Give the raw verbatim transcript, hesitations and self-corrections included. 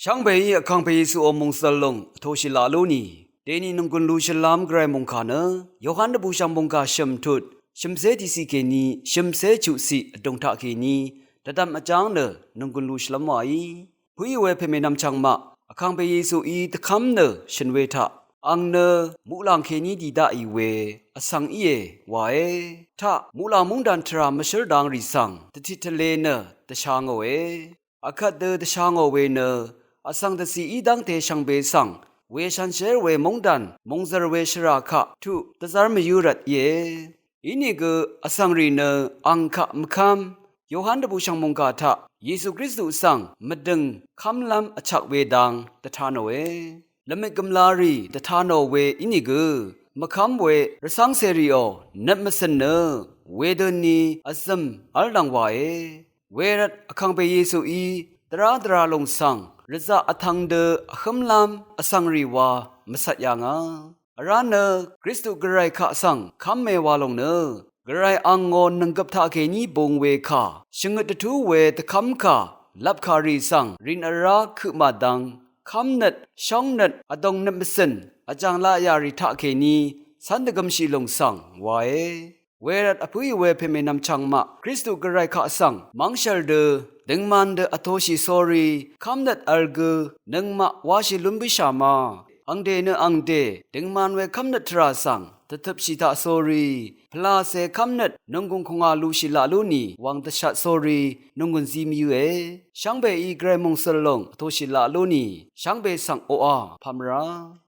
Shvngbeí Vkàngpè Yesuò mòngsøl lòng vtoshì laq lú nì, dèni nònggùn lushvlv́m gvray mòngkà nø Yohan dvbùshv̀ng mòngkà shø̀m tut shø̀mcé tiqciq kèní shø̀mcé chuqciq vdùng taq kèní dvdvm vjáng nø nònggùn lushvlv́m wàí. Pø̀í we pèmènvm chvngmaq, Vkàngpè Yesuí dvkv́m nø shø̀n we taq, àng nø muqlàng kèní dì daqì we vsvng íe waé. Taq muqlàng móngdàn tvrà mvshǿr dang rì svng dvtit tvle nø dvsha ngòe. Akvt dø dvsha ngò we nø vsvng dvcìí dv́ngte shvngbe svng we shànshér we móngdàn mòngzv̀r we shvrà kaq tuq dvzv́r mvyǿ rvt íe. Inìgø vsvng rì nø àng kaq mvkv́m Yohan dvbùshv̀ng mòngkà taq Yesu Kristu svng mvdø̀ng kv́mlv́m vchak we dang dvta nòe. Lvmøt gø̀mlarì dvta nò we inìgø mvkv́m we rvcv́ng cèrìò nøt mvcø̀n nø wedøni vzø̀m v́l dv̀ng wàe. Wervt Vkàngpè Yesuí dvrá dvralùng svng rvzaq vtvng dø vhǿmlv́m vsvng rì wa mvcvt yà ngà. Vrá nø Kristu gvray kaq svng kv́me wa lòng nø gvray angò nònggøp taqkèní bung we kà shvngøt dvtú we dvkv́mkà lvpkàrì svng rìn vrá køq màdvng kv́mnøt shóngnøt vdòngnøt mvcø̀n vjàng laqyà rì taqkèní cv́n dvgømshì lòng svng wae. Wervt vpǿì we pèmènvm chvngmaq Kristu gvray kaq svng mv́ngshv̀l dø døngman dø vtoshì sórí kv́mnøt vl gø nøngmaq wáshì lún bǿshà ma. Angdè nø angdè døngman we kv́mnøt tvrà svng dvtøpshì taq sórí pvlacè kv́mnøt nònggùng kòngà lushì laq lú nì wvng dvshat sórí nònggùn zí mvyǿe. Shvngbeí gvray mòngsøl lòng vtoshì laq lú nì shvngbe svng oqà pàmvrá